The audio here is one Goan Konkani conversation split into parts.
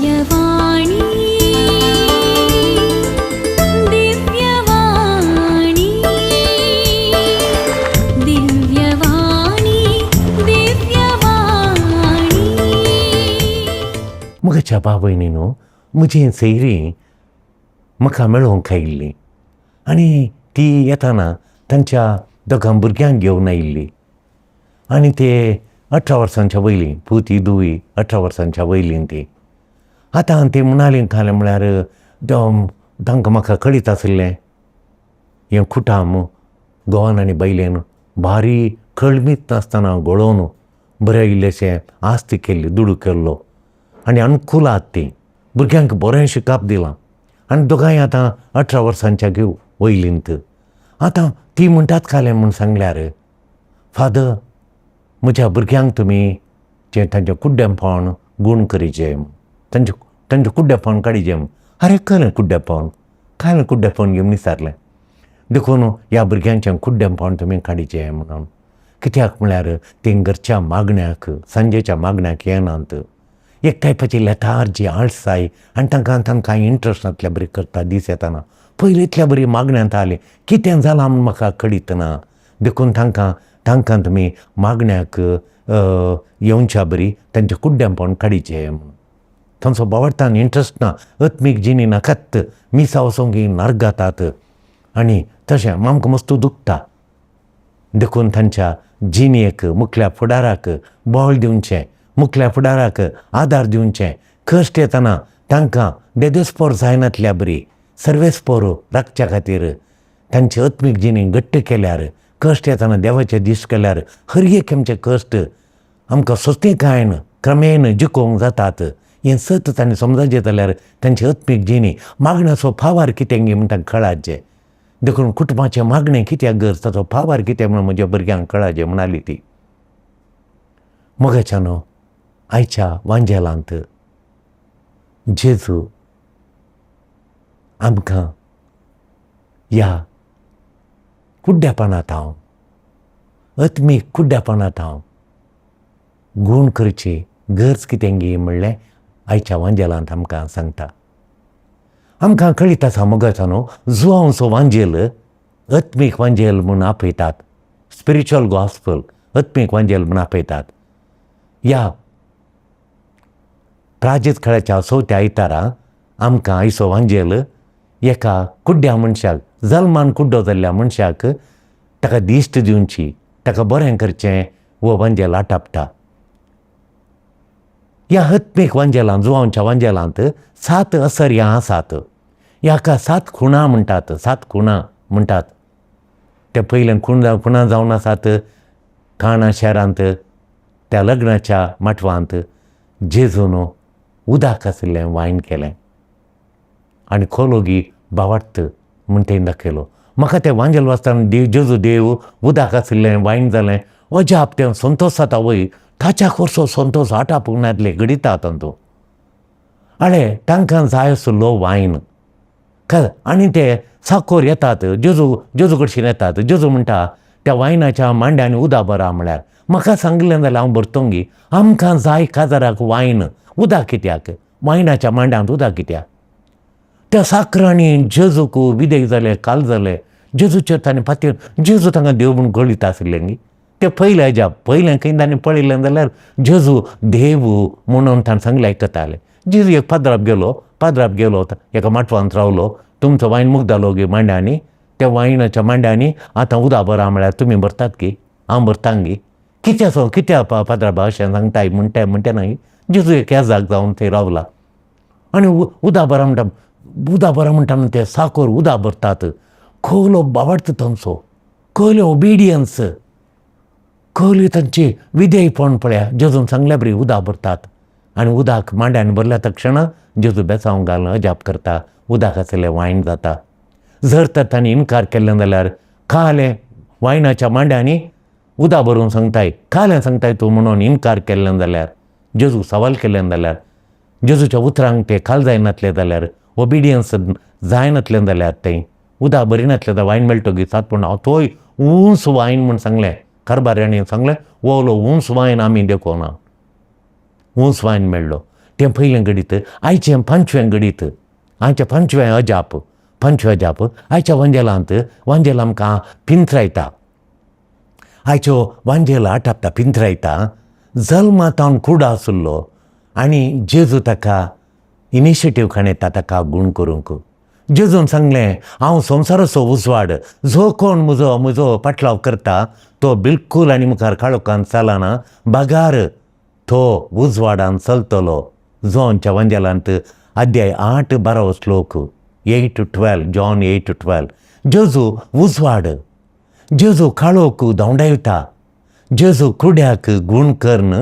दिव्यवाणी, दिव्यवाणी, दिव्यवाणी, दिव्यवाणी. म्हज्या भाव भयणीनो, म्हजी सयरीं म्हाका मेळोवंक आयिल्लीं आनी ती येताना तांच्या दोगां भुरग्यांक घेवन आयिल्ली आनी ते 18 वर्सांच्या वयलीं, पुती धुवी 18 वर्सांच्या वयलीं ती. आतां ती म्हणाली घालें म्हळ्यार तांकां म्हाका कळीत आशिल्लें हें कुटाम गोवान आनी बायलेन भारी कळमीत नासतना घोळोवन बरें इल्लेशें आस्ती केल्ली, दुडू केल्लो आनी अनुकूल आहात तीं. भुरग्यांक बरें शिकप दिलां आनी दोगांय आतां 18 वर्सांच्या वयलींत. आतां ती म्हणटात कालें म्हूण सांगल्यार, फादर, म्हज्या भुरग्यांक तुमी जें तांचें कुड्डेंपण गूण करीचे, तांचें तांचें कुड्डेपण काडीचें. आरे, कळ्ळें कुड्डेपण, कांय कुड्डेपण घेवन विचारलें. देखून ह्या भुरग्यांचें कुड्डेंपण तुमी काडीचें म्हणून, कित्याक म्हळ्यार तीं घरच्या मागण्याक, सांजेच्या मागण्याक येनात. एक टायपाची लेथार्जी, आळसाय आनी तांकां तांकां इंट्रस्ट नातल्या बरी करता दीस येताना. पयलीं इतल्या बरी मागण्यांत आली, कितें जालां म्हूण म्हाका कळीत ना. देखून तांकां तांकां तुमी मागण्याक येवच्या बरी तांचें कुड्डेंपण काडीचें म्हणून. तांचो बावडटान इंट्रस्ट ना, आत्मीक जिणी नाकात, मिसा वचोंक नार्गातात आनी तशें आमकां मस्त दुखता. देखून तांच्या जिणेक, मुखल्या फुडाराक बळ दिवचें, मुखल्या फुडाराक आदार दिवचें. कश्ट येतना तांकां देदेस्पोर जायनातल्या बरी सर्वेस्पोर राखच्या खातीर तांची आत्मीक जिणी घट्ट केल्यार, कश्ट येतना देवाचे दीस केल्यार, हर एक आमचे कश्ट आमकां सोस्तिकायेन क्रमेन जिखोवंक जातात हें सत तांणी समजायचें जाल्यार तांची आत्मीक जिणी, मागण्याचो फावार कितें म्हूण तांकां कळाचें. देखून कुटुंबाचें मागणें कित्याक गरज, ताचो फावार कितें म्हूण म्हज्या भुरग्यांक कळाचें म्हणाली ती. मोगाच्यानो, आयच्या वांजेलांत जेजू आमकां ह्या कुड्ड्यापणांत हांव, आत्मीक कुड्ड्यापणांत हांव गूण करची गरज कितें गी म्हणलें आयच्या वांजेलांत आमकां सांगता. आमकां कळीत आसा मोगाच्यानो, जुवांचो वांजेल आत्मीक वांजेल म्हूण आपयतात, स्पिरिच्युअल गॉस्पल, आत्मीक वांजेल म्हूण आपयतात. ह्या प्राजीत खेळाच्या चवथ्या आयतारा आमकां आयचो वांजेल एका कुड्ड्या मनशाक, जल्मान कुड्डो जाल्ल्या मनशाक ताका दिश्ट दिवची, ताका बरें करचें हो वांजेल आटापता. ह्या आत्मीक वांजेलांत, जुवांच्या वांजेलांत 7 असर्यां आसात. ह्याका 7 खुणां म्हणटात, 7 खुणां म्हणटात. ते पयलें खूण खुणां जावन आसात काणा शहरांत त्या लग्नाच्या माटवांत जेजून उदक आशिल्लें वायन केलें आनी खोलोगी बावार्थ म्हूण तें दाखयलो. म्हाका तें वांजेल वाचतना देव जेजू देव उदक आशिल्लें वायन जालें अजाप, तें संतोश जाता वय, ताच्या खोरसो संतोश आटापूंक नासले घडिता तांचो. आळे तांकां जाय आशिल्लो वायन आनी ते साकोर येतात, जेजू जेजू कडशीन येतात. जेजू म्हणटा त्या वायनाच्या मांड्यांनी उदक बरा म्हळ्यार म्हाका सांगलें जाल्यार हांव भरतोंगी. आमकां जाय काजाराक वायन, उदक कित्याक? वायनाच्या मांड्यांत उदक कित्याक? त्या साकरांनी जेजूक विदेक जाले, काल जाले जेजूचेर ताणें फातीर. जेजू तांकां देव म्हूण गळीत आशिल्लें न्ही. ते पयलें अजाप, पयलें खंय ताणें पळयलें जाल्यार जेजू देव म्हणून ताणें सांगलें आयकताले. जेजू एक पाद्राप गेलो, पाद्राप गेलो, एका माटवांत रावलो. तुमचो वायन मुगदालो गे मांड्यांनी, त्या वायनाच्या मांड्यांनी आतां उदक बरा म्हळ्यार तुमी भरतात की हांव भरतां गी? कित्याचो कित्या पाद्राबा अशें सांगताय म्हणटा म्हणटा ना. जेजू एक येजाक जावन थंय रावला आनी उदक बरा म्हणटा, उदक बरा म्हणटा ते साकोर उदक भरतात. खोलो बावडटा तांचो, कहले ओबिडियन्स, कहली तांची विधेयपण पळया. जेजून सांगल्या बरी उदक भरतात आनी उदक मांड्यान भरल्या तक्षणा जेजू बेसांव घालून अजाप करता, उदक आशिल्लें वायन जाता. जर तर तांणी इनकार केल्लें जाल्यार खालें वायनाच्या मांड्यांनी उदक भरून सांगताय, खालें सांगताय तूं म्हणून इनकार केल्लें जाल्यार, जेजूक सवाल केलें जाल्यार, जेजूच्या उतरांक ते खाल जायनातले जाल्यार, ओबिडियन्स जायनातलें जाल्यार, थंय उदक भरिनातलें जाल्यार वायन मेळटगी सात. पूण हांव थंय ऊंच वायन म्हूण सांगलें, कारबाऱ्यांनी सांगलें, ओलो ऊंच वायन आमी देखोना, ऊंच वायन मेळ्ळो. तें पयलें घडीत. आयचें पांचवें घडीत, आयचें पांचवें अजाप, पांचवें अजाप आयच्या वांजेलांत, वांजेल आमकां पिंत्रायता. आयच्यो वांजेल आटापता, पिंत्रायता. जल्मातावन कुडो आशिल्लो आनी जेजू ताका इनिशिएटीव खाणयता ताका गूण करूंक. जेजून सांगलें, हांव संवसाराचो उजवाड, जो कोण म्हजो म्हजो पाटलाव करता तो बिलकूल आनी मुखार काळोखान चलना, बगार तो उजवाडान चलतलो. जॉनच्या वांजेलांत अध्याय 8 12 श्लोक, 8-12, जॉन 8-12. जेजू उजवाड, जेजू काळोख धांवडायता, जेजू कुड्याक गूण करून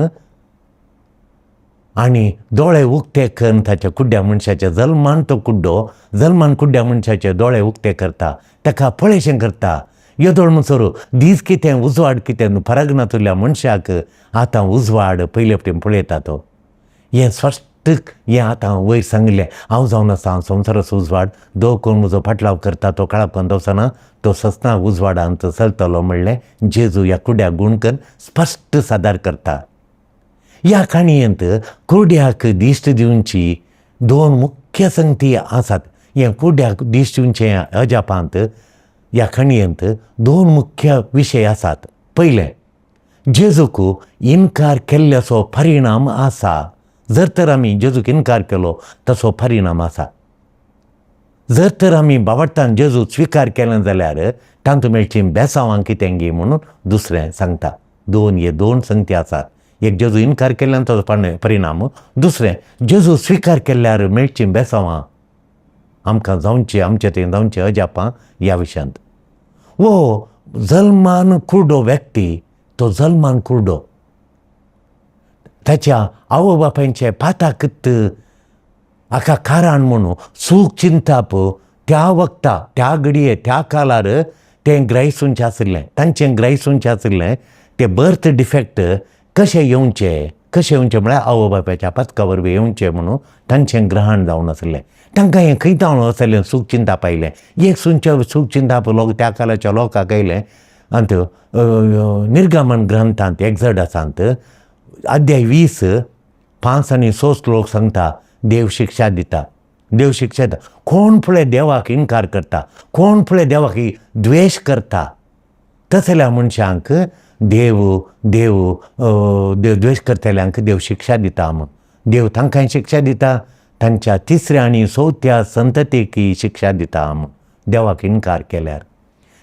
आनी दोळे उक्ते करून ताच्या कुड्ड्या मनशाच्या जल्मान तो कुड्डो, जल्मान कुड्ड्या मनशाचे दोळे उक्ते करता, ताका पळेशें करता. येदोळ म्हणसर दीस कितें उजवाड कितें फरक नातुल्ल्या मनशाक आतां उजवाड पयले फावटी पळयता तो. हें स्पश्ट हें आतां वयर सांगिल्लें, हांव जावन आसा संवसाराचो उजवाड, दो कोण म्हजो फाटलाव करता तो काळोखांत वचना, तो ससना उजवाडांत चलतलो म्हणलें जेजू ह्या कुड्याक गूण करून स्पश्ट सादर करता. ह्या काणयेंत कुड्याक दिश्ट दिवची दोन मुख्य संगती आसात. हें कुड्याक दिश्ट दिवचें अजापांत ह्या काणयेंत दोन मुख्य विशय आसात. पयलें, जेजूक इनकार केल्ल्याचो परिणाम आसा. जर तर आमी जेजूक इनकार केलो तसो परिणाम आसा. जर तर आमी बावडटान जेजूक स्विकार केलें जाल्यार तातूंत मेळची बेसांवां कितें गी म्हणून दुसरें सांगता. दोन हे दोन संगती आसात. एक, जेजू इनकार केल्ल्यान ताचो परिणाम, दुसरें, जेजू स्विकार केल्यार मेळची बेसांवां आमकां जावचें, आमचे थंय जावचें अजापां ह्या विशयांत. वो जल्मान कुर्डो व्यक्ती, तो जल्मान कुर्डो, ताच्या आवय बापायचे पाताकत हाका कारण म्हणून सूख चिंताप त्या वखता त्या घडये त्या काळार तें ग्रायसूंचें आशिल्लें, तांचें ग्रायसूंचें आशिल्लें. ते बर्थ डिफेक्ट कशें येवचें, कशें येवचें म्हळ्यार आवय बापायच्या पातका वरवीं येवचें म्हणून तांचें ग्रहण जावन आशिल्लें. तांकां हें खंय जावन आसलें सूख चिंताप आयलें. एक सुंचे सूख चिंताप लोक त्या काळाच्या लोकांक आयलें. अंत निर्गमन ग्रंथांत एक्झडासांत अध्याय 20 5 आनी 6 लोक सांगता, देव शिक्षा दिता, देव शिक्षा दिता. कोण फुडें देवाक इनकार करता, कोण फुडें देवाक द्वेश करता, तसल्या मनशांक देव देव देव द्वेश करतल्यांक देव शिक्षा दिता म्हूण. देव तांकांय शिक्षा दिता, तांच्या तिसऱ्या आनी चवथ्या संततीकय शिक्षा दिता म्हूण. देवाक इनकार केल्यार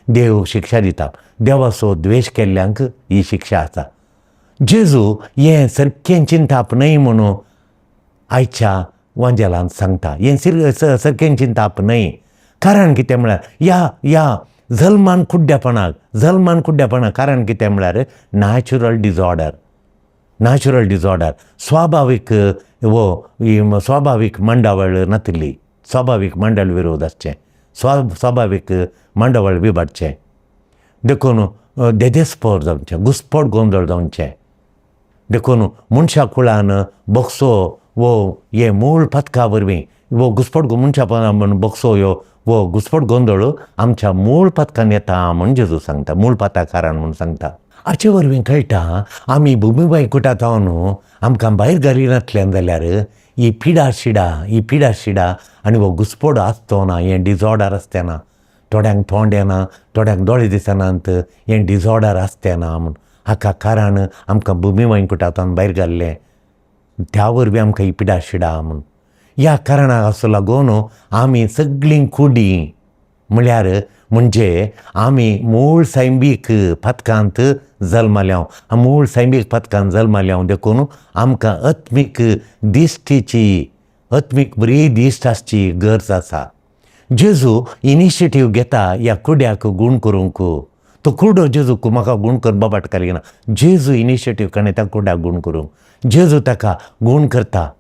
देव शिक्षा दिता. देवाचो द्वेश केल्ल्यांक ही शिक्षा आसा. जेजू हें सारकें चिंताप न्हय म्हणून आयच्या वांजेलांत सांगता. हें सारकें चिंताप न्हय. कारण कितें म्हळ्यार ह्या ह्या जल्मान कुड्ड्यापणाक, जल्मान कुड्ड्यापणाक कारण कितें म्हळ्यार नॅचरल डिजॉर्डर, नॅचरल डिजॉर्डर, स्वाभावीक वो स्वाभावीक मंडावळ नातिल्ली, स्वाभावीक मंडळ विरोध आसचें, स्वाभावीक मंडवळ विभाटचें, देखून देदेस्पोर जावचें, घुस्पट गोंदळ जावचें. देखून मनशा कुळान बोगसो वो हे मूळ पथका वरवीं वो घुस्पट मनशा म्हण बोगसो ह्यो वो घुस्पट गोंदळ आमच्या मूळ पथकान येता म्हूण जेजू सांगता, मूळ पथकारान म्हूण सांगता. हाचे वरवीं कळटा आमी भुमीबाय कुटात न्हू, आमकां भायर घालिनातल्यान जाल्यार ही पिडा शिडा, ही पिडा शिडा आनी हो घुस्पट आसतो ना, हें डिजॉर्डर आसतें ना. थोड्यांक तोंड येना, थोड्यांक दोळे दिसनात, हें डिजॉर्डर आसतें ना म्हूण. हाका कारण आमकां भुमी वैकुटांत भायर घाल्लें, त्या वरवीं आमकां ही पिडा शिडा म्हूण. ह्या कारणाक असो लागून आमी सगळीं कुडी म्हळ्यार म्हणजे आमी मूळ सैमीक पथकांत जल्मल्या, मूळ सैमीक पथकांत जल्मल्या, देखून आमकां आत्मीक दिश्टीची, आत्मीक बरी दिश्ट आसची गरज आसा. जेजू इनिशिएटीव घेता ह्या कुड्याक गूण करूंक. तो कुडो जेजूक म्हाका गूण कर बाबाट घालिना. जेजू इनिशिएटीव काडून त्या कुड्याक गूण करूंक. जेजू ताका गूण करता.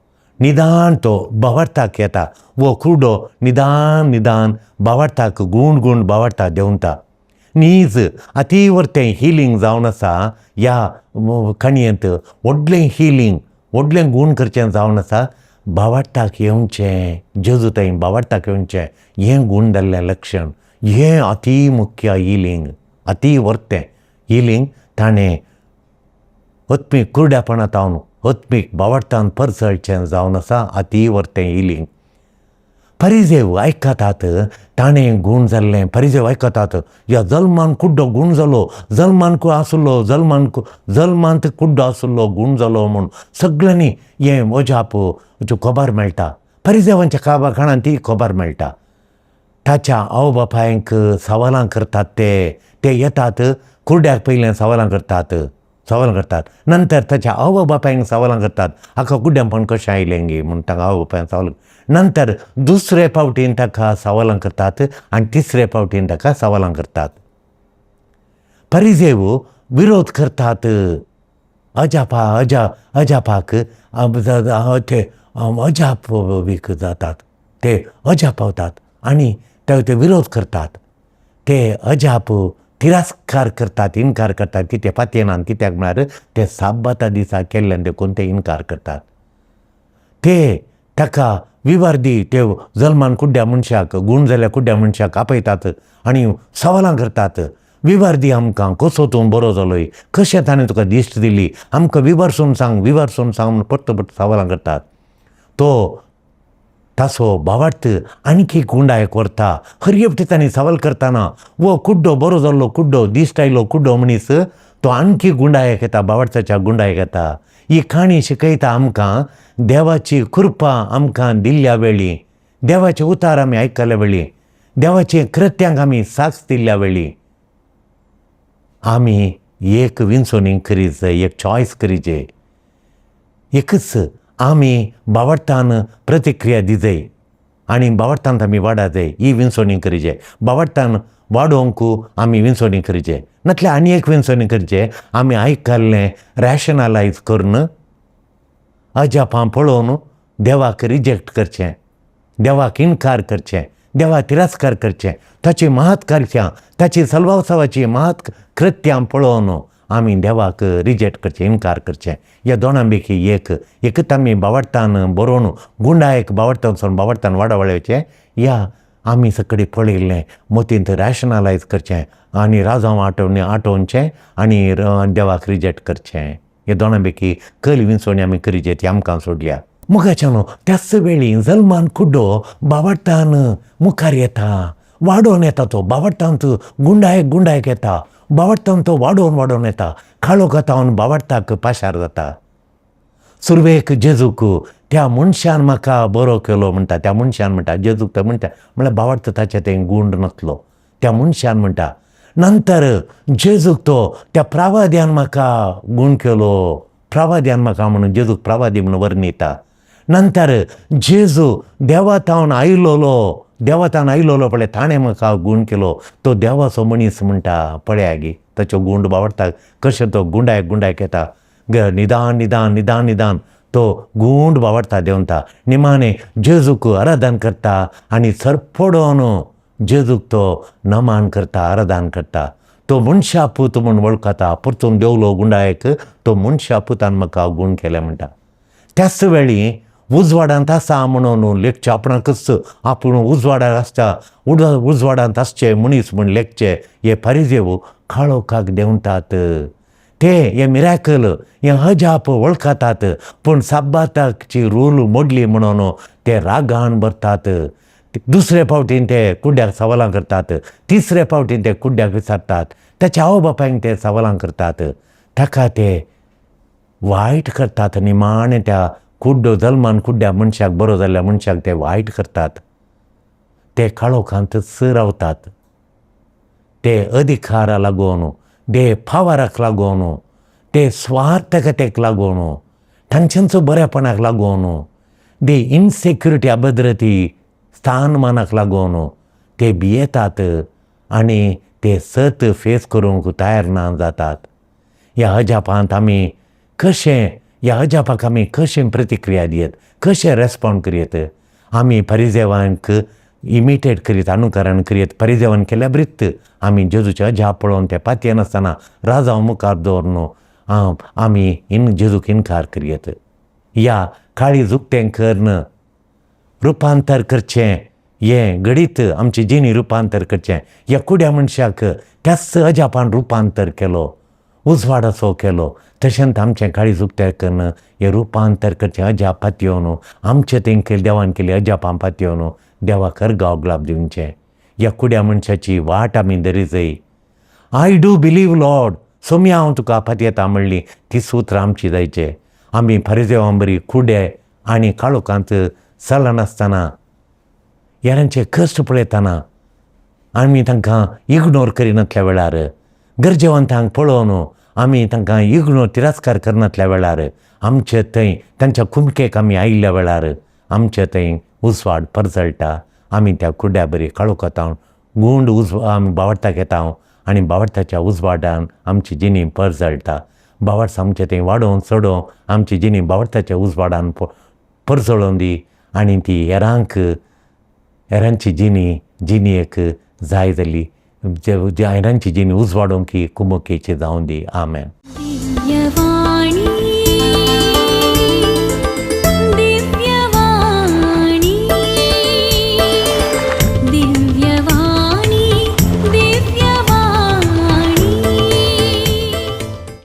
निदान तो बावडताक येता. वो कुडो निदान निदान बावडताक गूण गूण बावडता देंवता. नीज अतिवर्तें हिलींग जावन आसा ह्या काणयेंत. व्हडलें हिलींग, व्हडलें गूण करचें जावन आसा. बावडताक येवचें, जेजू थंय बावडताक येवचें हें गूण जाल्लें लक्षण. हें अति मुख्य हिलींग, अति वर्तें हिलींग ताणें आत्मीक कुरड्यापणांत आत्मीक भावार्थान परजळचें जावन आसा अती वर्तें इलिंग. परिजेव आयकतात ताणें गूण जाल्लें. परिजेव आयकतात ह्या जल्मान कुड्डो गूण जालो, जल्मान आसलो, जल्मान जल्मांत कुड्डो आसलो गूण जालो म्हूण सगळ्यांनी हें अजाप खबर मेळटा. परिजेवांच्या काबा काणान ती खबर मेळटा. ताच्या आवय बापायंक सवालां करतात, ते ते येतात कुड्ड्याक पयलें सवालां करतात, सवालां करतात, नंतर ताच्या आवय बापायंक सवालां करतात, हाका कुड्ड्यांपण कशें आयलें गे म्हूण तांकां आवय बापायंक सवाल. नंतर दुसरे फावटीन ताका सवालां करतात आनी तिसरे फावटीन ताका सवालां करतात. परिजेव विरोध करतात अजापा अजा अजापाक, ते अजाप बीक जातात, ते अजापवतात आनी ते विरोध करतात, ते अजाप तिरस्कार करतात, इनकार करतात की ते पातयेनात. कित्याक म्हळ्यार ते साबाता दिसा केल्ल्यान देखून ते इनकार करतात. ते ताका विवार्दी ते जल्मान कुड्ड्या मनशाक, गूण जाल्ल्या कुड्ड्या मनशाक आपयतात आनी सवालां करतात. विवार्दी आमकां कसो तूं बरो जालोय, कशें ताणें तुका दिश्ट दिली, आमकां विवर्सून सांग, विवर्सून सांग म्हूण परत परत सवालां करतात. तो ताचो भावार्थ आणखी गुंडायक व्हरता. हर एकटी तांणी सवाल करतना वो कुड्डो बरो जाल्लो कुड्डो दिश्ट आयलो कुड्डो मनीस तो आणखी गुंडायक येता, भावार्थाच्या गुंडायक येता. ही काणी शिकयता आमकां देवाची कृपा आमकां दिल्ल्या वेळी, देवाचे उतार आमी आयकल्या वेळी, देवाचे कृत्यांक आमी साक्ष दिल्ल्या वेळी आमी एक विंचोणी करीत जाय, एक चॉयस करीजे. एकच आमी भावार्थान प्रतिक्रिया दिजय आनी भावार्थान आमी वाडा जाय, ही विंचोणी करीजे. भावार्थान वाडोवंक आमी विंचोणी करीजे, नातल्यार आनी एक विंचोणी करचें, आमी आयकल्लें रॅशनलायज करून अजापां पळोवन देवाक रिजेक्ट करचें, देवाक इनकार करचें, देवाक तिरस्कार करचें. ताची महत्कार्यां, ताची सल्वावसावाची महत् कृत्यां पळोवन आमी देवाक रिजेक्ट करचें, इनकार करचें. ह्या दोनां पैकी एक एकूच आमी भावार्थान बरोवन गुंडायक भावार्थान सोडून भावार्थान वाडावळचें, या आमी सगळीं पळयल्लें मतींत रॅशनलायज करचें आनी राजांव आटोवणी आटोवचें आनी देवाक रिजेक्ट करचें. ह्या दोनां पैकी कली विंचोणी आमी करीचे ती आमकां सोडल्या. मुखाच्यान त्याच वेळी जल्मान कुड्डो भावार्थान मुखार येता, वाडोवन येता. तो भावार्थांत गुंडायक गुंडायक येता, भावार्थान तो वाडोवन वाडोवन येता, काळो गतावन भावार्थाक पाशार जाता. सुरवेक जेजूक त्या मनशान म्हाका बरो केलो म्हणटा, त्या मनशान म्हणटा, जेजूक तो म्हणटा, म्हणल्यार भावार्थ ताचें तें गूंड नासलो, त्या मनशान म्हणटा. नंतर जेजूक तो त्या प्रावाद्यान म्हाका गूण केलो, प्रावाद्यान म्हाका म्हणून जेजूक प्रावादी म्हणून वर्णिता. नंतर जेजू देवातावन आयलोलो, देवातावन आयलोलो पळय ताणें म्हाका गूण केलो, तो देवाचो मनीस म्हणटा. पळया गी ताचो गूंड बावडटा कशें तो गुंडायक गुंडायक येता, निदान निदान निदान निदान तो गूंड बावडटा देंवता. निमाणे जेजूक आराधन करता आनी सरपडोन जेजूक तो नमान करता, आराधन करता. तो मनशा पूत म्हूण वळखता, परतून देंवलो गुंडायक, तो मनशा पुतान म्हाका गूण केलें म्हणटा. त्याच वेळी उजवाडांत आसा म्हणून लेखचें आपणाकच, आपूण उजवाडार आसता, उजवाडांत आसचे मनीस म्हूण लेखचे हे परिजेव काळोखाक देंवतात. ते हे मिराकल हें अजाप वळखतात, पूण साबाताची रूल मोडली म्हणून ते रागान भरतात. दुसरे फावटीन ते कुड्ड्याक सवालां करतात, तिसरे फावटीन ते कुड्ड्याक विचारतात, ताच्या आवय बापायक ते सवालां करतात, ताका ते वायट करतात. निमाणें त्या कुड्डो जल्मान कुड्ड्या मनशाक, बरो जाल्ल्या मनशाक ते वायट करतात. ते काळोखांतच रावतात. ते अधिकारा लागून, ते पावराक लागून, ते स्वार्थकतेक लागून, तांच्यांचो बरेपणाक लागून, ते इनसेक्युरिटी अभद्रती स्थानमानाक लागून ते भियेतात आनी ते सत फेस करूंक तयार ना जातात. ह्या अजापांत आमी कशें, ह्या अजापाक आमी कशें प्रतिक्रिया दियत, कशें रेस्पोंड करयत? आमी परिजेवांक इमिटेट करीत, अनुकरण करीत, परिजेवान केल्या ब्रित आमी जेजूचें अजाप पळोवन ते पातयेनासतना राजांव मुखार दवरून आमी जेजूक इनकार करयत. ह्या काळीज उक्तें करून रुपांतर करचें, हें घडीत आमची जिणी रुपांतर करचें. ह्या कुड्या मनशाक त्याच अजापान रुपांतर केलो. उजवाडाचो केलो. तशेंच आमचें काळीज उक्तें करून हें रुपांतर करचें अजाप पातयेवन, आमचें थंय केलें देवान केल्लीं अजापां पातयेवन देवाक अर्गां गुलाब दिवचें. ह्या कुड्या मनशाची वाट आमी धरी जाय. I do believe Lord, Saumya हांव तुका पातयेता म्हणली ती सूत्रां आमची जायचे. आमी फरिजेवां बरी कुडे आनी काळोखांत चलनासतना, हेरांचे कश्ट पळयतना आमी तांकां इग्नोर करिनातल्या वेळार, गरजेवंतांक पळोवन आमी तांकां इग्नोर तिरस्कार करनातल्या वेळार, आमचे थंय तांच्या कुमकेक आमी आयिल्ल्या वेळार आमचे थंय उजवाड परजळटा. आमी त्या कुड्या बरी काळोखांत गुंड आमी बावडटाक येता आनी बावडटाच्या उजवाडान आमची जिणी परजळटा. बावड्स आमचे थंय वाडोवन चडोवन आमची जिणी बावडटाच्या उजवाडान परजळोवन दी आनी ती हेरांक हेरांची जिणी जिणेक जाय जाली हेरांची जिणी उजवाडोवंक ही कुमकेची जावन दी. आमेन. दिव्यवाणी.